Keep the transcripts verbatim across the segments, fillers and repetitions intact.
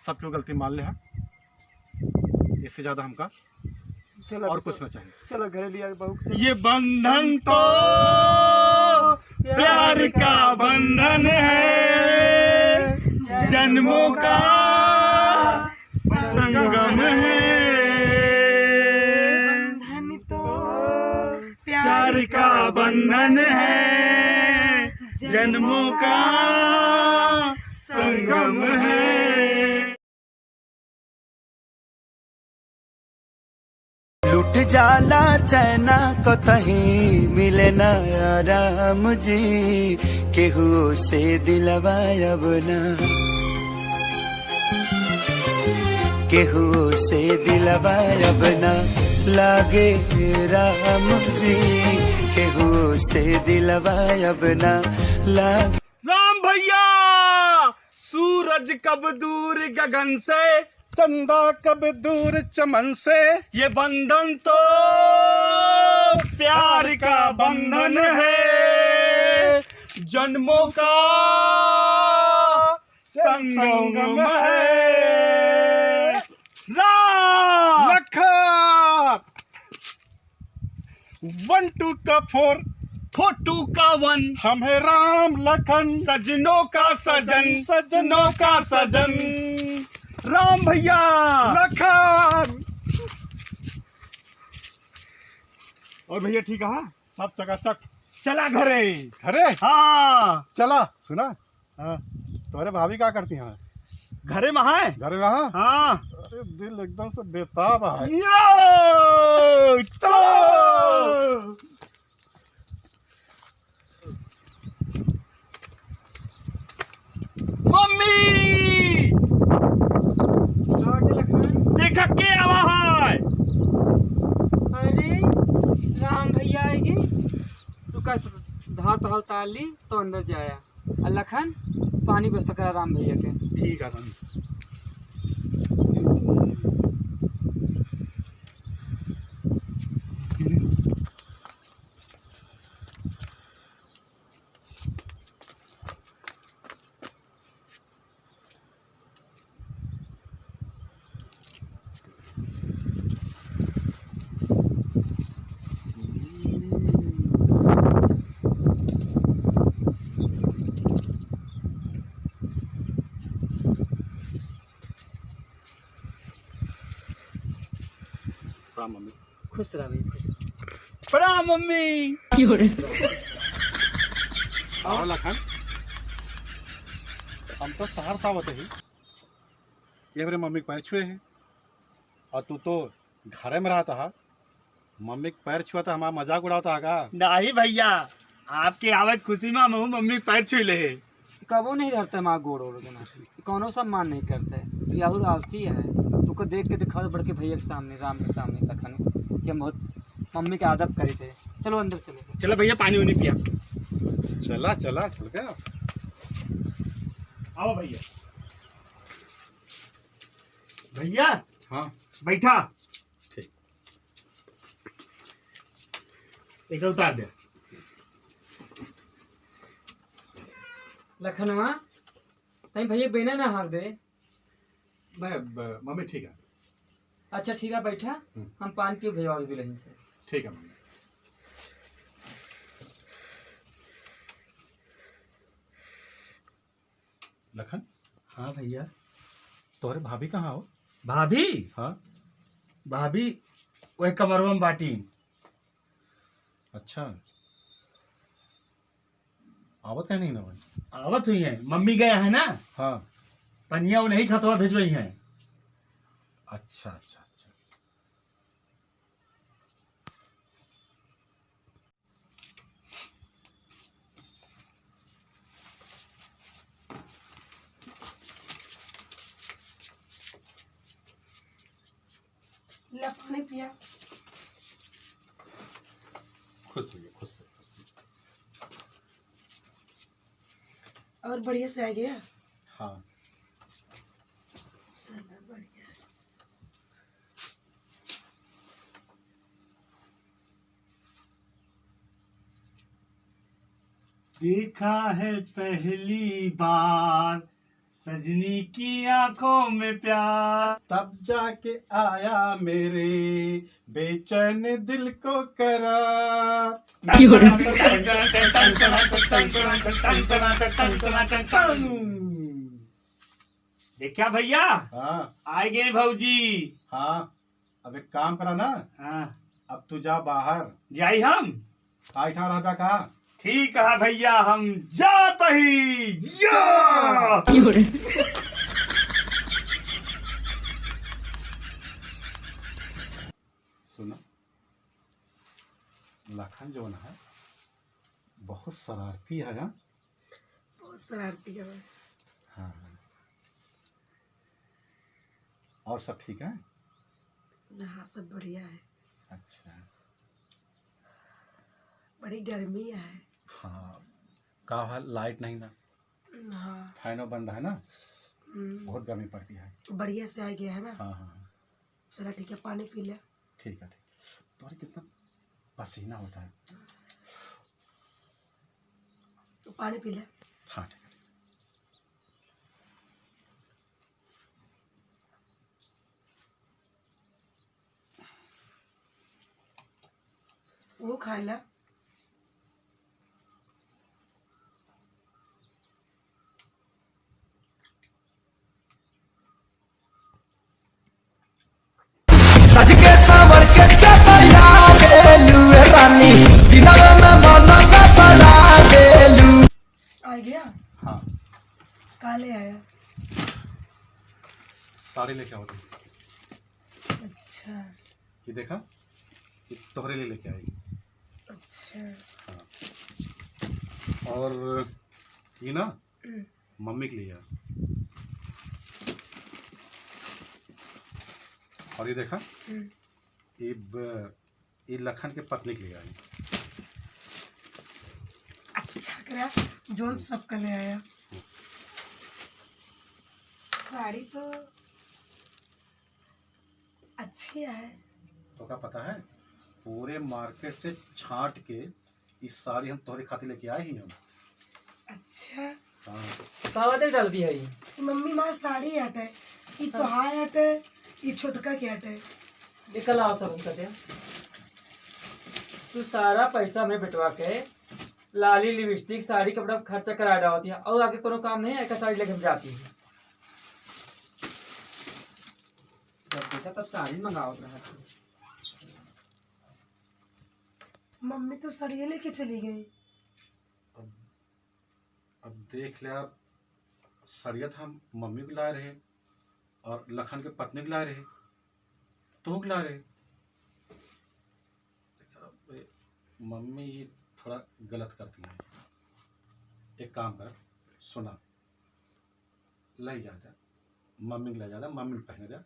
सब क्यों गलती मान ले है, इससे ज्यादा हमका चलो, और कुछ ना चाहिए। चलो, घरे लिया, बहू के चलो। ये बंधन तो प्यार का बंधन है, जन्मों का संगम है। बंधन तो प्यार का बंधन है, जन्मों का संगम है। लुट जाला चैना कतही मिले ना आराम जी, केहू से दिलवा अब ना, केहू से दिलवा अब ना लागे राम जी, केहू से दिलवा अब ना लागे। राम भैया, सूरज कब दूर गगन से, चंदा कब दूर चमन से, ये बंधन तो प्यार का बंधन है, जन्मों का संगम है। राम लखन। One two का four, four two का one, हम है राम लखन, सजनों का सजन, सजनों का सजन। राम भैया। लखन। और भैया ठीक है? सब चकाचक। चला घरे। घरे? हाँ। चला, सुना? हाँ, तोहरे भाभी का करती हैं? घरे में है। घरे में है? हाँ। अरे, दिल एकदम से बेताब है। यो, चलो। मम्मी! देखा के आवा है? अरे, राम भैया आएगी। रुका, धार तहार तार ली तो अंदर जाया। आ लखन, पानी व्यवस्था करा राम भैया के। ठीक है राम। प्रणाम मम्मी। खुश रह भाई, खुश रह। प्रणाम मम्मी। और लखन, हम तो शहर से आवत ही, ये मेरे मम्मी के पैर छुए हैं, और तू तो घरे में रहता है, मम्मी के पैर छुआ तो हमारा मजाक उड़ावता है का? नहीं भैया, आपके आवे के खुशी में हम मम्मी के पैर छुई ले है। कबो नहीं धरते माँ गोड़ ओड़ के ना, कौनो सम्मान नहीं करते। ये बहुत आलसी है, तुको देख के दिखाओ बड़के भैया के सामने, राम के सामने लखन कि हम बहुत मम्मी के आदर करे थे। चलो अंदर चलो। चलो भैया, पानी उनी पिया। चला, चला, चल गया। आओ भैया। भैया। हाँ। बैठा। ठीक। एक उतार दे। लखनवा, तई भैया बेना ना हार दे। नहीं, ब-, मम्मी ठीक है। अच्छा ठीक है, बैठा। हम्म। हम पानी पियो भैया दुल्हन से। ठीक है मम्मी। लखन। हाँ भैया। तोहरे भाभी कहाँ हो? भाभी? हाँ। भाभी वही कमरवा में बाटी। अच्छा। आवत है नहीं ना भाई? आवत हुई है, मम्मी गया है ना। हाँ। पनिया वो नहीं खतवा भिजवाई है। अच्छा, अच्छा, अच्छा। ला पानी पिया। खुश रहिए, खुश रहिए, खुश रहिए। और बढ़िया से आ गया? हाँ। चला, बढ़िया। देखा है पहली बार सजनी की आंखों में प्यार। तब जाके आया मेरे बेचैन दिल को करार। देखा भैया? हाँ। आ गए भौजी। हाँ। अब एक काम करा ना। हाँ। अब तू जा बाहर। जाई हम? आई ठान रहबा का? ठीक है भैया, हम जात ही। या! सुनो, लखन जौन है, बहुत शरारती है, हाँ? बहुत शरारती है। हाँ, हाँ। और सब ठीक है? हाँ, सब बढ़िया है। अच्छा। बड़ी गर्मी है। हाँ, का है, लाइट नहीं ना? हाँ। फैनो बंद है ना? हम्म। बहुत गर्मी पड़ती है। बढ़िया से आ गया है ना? हाँ, हाँ, हाँ। चला ठीक है, पानी पी ले। ठीक है, ठीक। तुम्हारे कितना पसीना होता है। तो पानी पी ले। हाँ, ठीक है, ठीक है। वो खाए ला। सज के सावर के चपया बेलू रानी, दिनवा में मन का बड़ा बेलू। आ गया? हाँ। का ले आया? साड़ी लेके आओ तुम। अच्छा। ये देखा, ये तोहरे लिए लेके आई। अच्छा। हाँ। और ये ना, हम्म। मम्मी के लिए यार। और ये देखा, हम्म। ये ब-, ये लखन के पत्नी के लिए आई। अच्छा करा, जोन सबका ले आया। साड़ी तो अच्छी है। तो का पता है, पूरे मार्केट से छांट के ई साड़ी हम तोहरे खातिर लेके आए ही हम। अच्छा। हाँ। का बात है डालती है ये? ई मम्मी माँ साड़ी हटे, ई हाँ। तोहार हटे, ई छोटका के हटे। निकल आओ सब उनका दे। तू सारा पैसा हमरे बेटवा के लाली, लिपस्टिक, साड़ी, कपड़ा खर्चा करा डालती है और आगे कोनो काम नहीं है, एक साड़ी लेके हम जाती है। जब देखा तब साड़ी मंगावत रहा तू। मम्मी तो सड़िया लेके चली गई। अब, अब देख ले आप, सड़िया तो हम मम्मी को लाए रहे और लखन के पत्नी को लाए रहे, तू को लाए रहे। अब मम्मी ये थोड़ा गलत करती हैं। एक काम कर, सुना, ले जा, जा, मम्मी को ले जा, जा, मम्मी को पहने दे,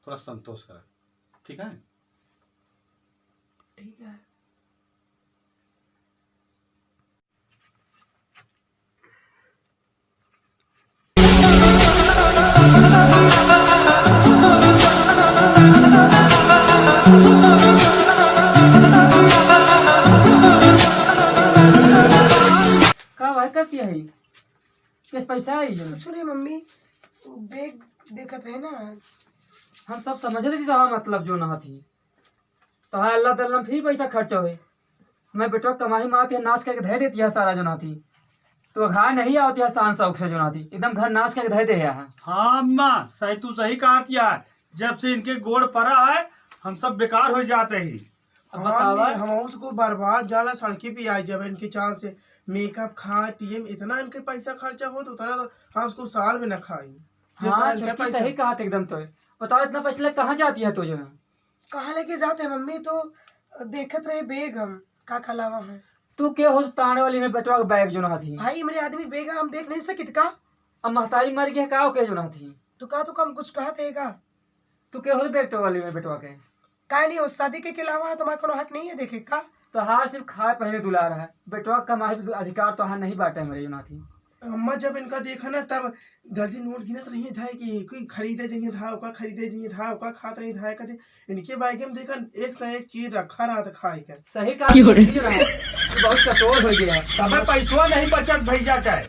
थोड़ा संतोष करा, ठीक है? ठीक है। का भाई, का किया है? कैसे पैसा आई है? कुछ नहीं मम्मी, वो बैग देखत रहे ना। हम सब समझ रहे थे, तो हाँ, मतलब जो ना थी। तो हाँ, अल्लाह तल्ला में फिर पैसा खर्चा होए। मैं बेटवा कमाई मारती है, नाश करके धर देती है सारा जो ना थी। तो घर नहीं आवती है शान शौक से जो ना थी, एकदम घर नाश करके धर दे है। हाँ अम्मा, सही, तू सही कहत यार, जब से इनके गोड़ पड़ा है, हम सब बेकार हो जाते ही। अब हाँ, बतावा। नहीं, हम उसको बर्बाद जाला सड़की पे आई जब इनके चाल से मेकअप, खाए पिए में इतना इनके पैसा खर्चा होत, उतना तो हम उसको साल में न खाई। जितना हाँ, इनके छोटकी पैसा। सही कहत एकदम तो। बताओ, इतना पैसा लेके कहाँ जाती है तू जो है? कहाँ लेके जाते हैं मम्मी? तो देखत रहे बैग हम, का का लावा है। तू के हो ताने वाली में बेटवा के बैग जो ना थी? भाई, मेरे आदमी बैग हम देख नहीं सकित का? अब महतारी मर गई है, का हो के जो ना थी? तो का, तो कम कुछ कहत है का? तू के हो बैग वाली में बेटवा के? काहे नहीं हो, शादी के, के अलावा तुम्हारा कोनो हक नहीं है देखे का? तो हाँ, सिर्फ खाए पहने दुलार है, बेटवा कमाई तो अधिकार तो हाँ नहीं बाटे मेरे जो ना थी। अम्मा जब इनका देखा ना, तब गलती नोट गिनत रही था कि कोई खरीदे जइए था, ओका खरीदे जइए था, ओका खात रही था, कहते इनके बैग में देखा एक से एक चीज रखा रहा था खाए के। सही कहा, क्यों रे? तू बहुत चटोर हो गया। तबे पैसवा नहीं बचत भैया का है।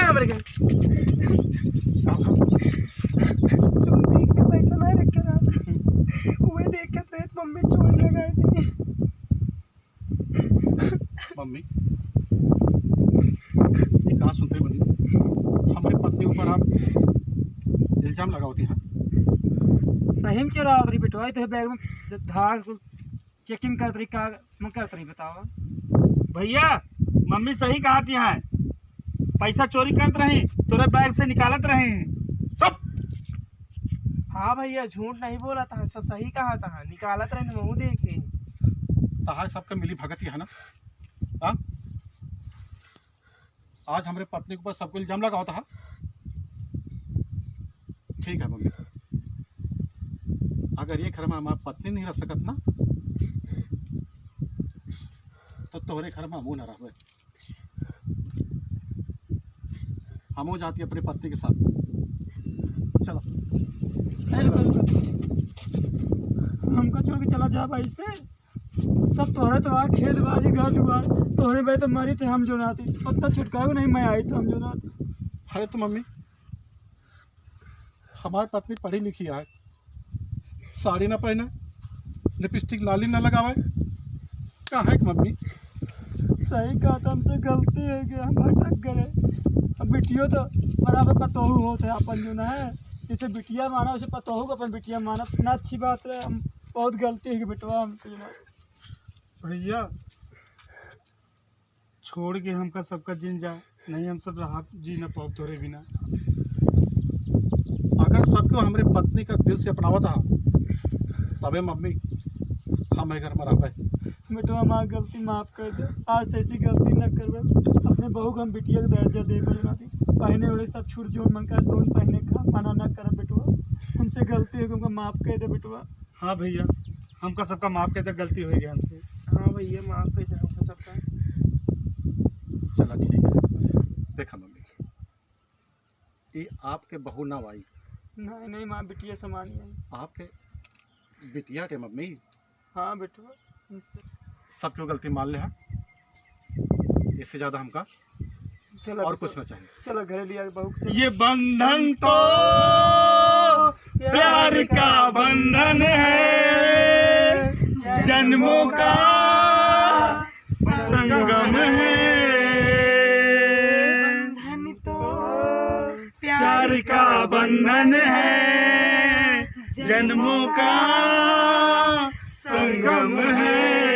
कहाँ हमरे गए? जो बैंक में पैसा ना रखे रहा, उहे देखत रहे तो मम्मी चोरी लगाए दी। मम्मी, ये कहाँ सुनते बनी? हमरे पत्नी ऊपर आप इल्जाम लगावती हैं? सही में चोरावत रही बेटवा, तो बैग में धार कुल चेकिंग करत रही, का मन करत रही बतावा? भैया, मम्मी सही कहती हैं, पैसा चोरी करत रही, तोरे बैग से निकालत रही। चुप! हाँ भैया, झूठ नहीं बोलत है, सब सही कहत है, निकालत रहे, हमहू देखे। तहार सबके मिली भगत ही है ना? हाँ? आज हमरे पत्नी के ऊपर सबको इल्जाम लगावत है। ठीक है मम्मी, अगर ये घर में हमार पत्नी नहीं रह सकत ना, तो तोहरे घर में हमहू ना रहबे। हमहू जाती अपनी पत्नी के साथ। चलो। अरे रुको, रुको। हमका छोड़ के चला जा भाई से। सब तोहरे तो आ खेत बाड़ी घर दुआर, तोहरे बे तो मरी थे हम जो नाती। पत्ता छुटकाओ नहीं, मैं आई तो हम जो नाती। अरे तो मम्मी, हमारी पत्नी पढ़ी लिखी है, साड़ी ना पहने, लिपस्टिक लाली ना लगावे, कहाँ है मम्मी? सही कहा था, हमसे गलती हो गई, हम भटक गए। अब बिटियो तो बराबर पतोहू होत है अपन जो ना है, जैसे बिटिया माना वैसे पतोहू को अपन बिटिया माना, इतना अच्छी बात है। हम बहुत गलती है बेटवा हमसे जो ना। भैया, छोड़ के हमका सबका जिन जा, नहीं हम सब रहा जी ना पाओ तोरे बिना। अगर सबको हमरे पत्नी का दिल से अपनावत हा, तबे मम्मी हम ए घर में रहबे। बेटवा, हमार गलती माफ कर दे, आज से ऐसी गलती न करबे। अपने बहू को हम बिटिया के दर्जा देबे ना दी। पहने ओढ़े सब छूट, जोन मन कर तोन पहने का मना ना करब बेटवा। हमसे गलती हो गई, हमका माफ कर दे बेटवा। हाँ भैया, हमका सबका माफ कर दे, गलती हो गई हमसे। हाँ भैया, माफ कर दे हमका सबका। चला ठीक है। देखा मम्मी, ये आपके बहू ना आई। नहीं, नहीं, माँ बिटिया समान ही है। आपके बिटिया टे मम्मी। हाँ बेटवा। सब क्यों गलती मान ले है, इससे ज्यादा हमका चला और बेटवा। कुछ ना चाहिए। चला घरे लिया बहू के चला। ये बंधन तो प्यार का बंधन है, जन्मों का संगम है। बंधन तो प्यार का बंधन है, जन्मों का संगम है।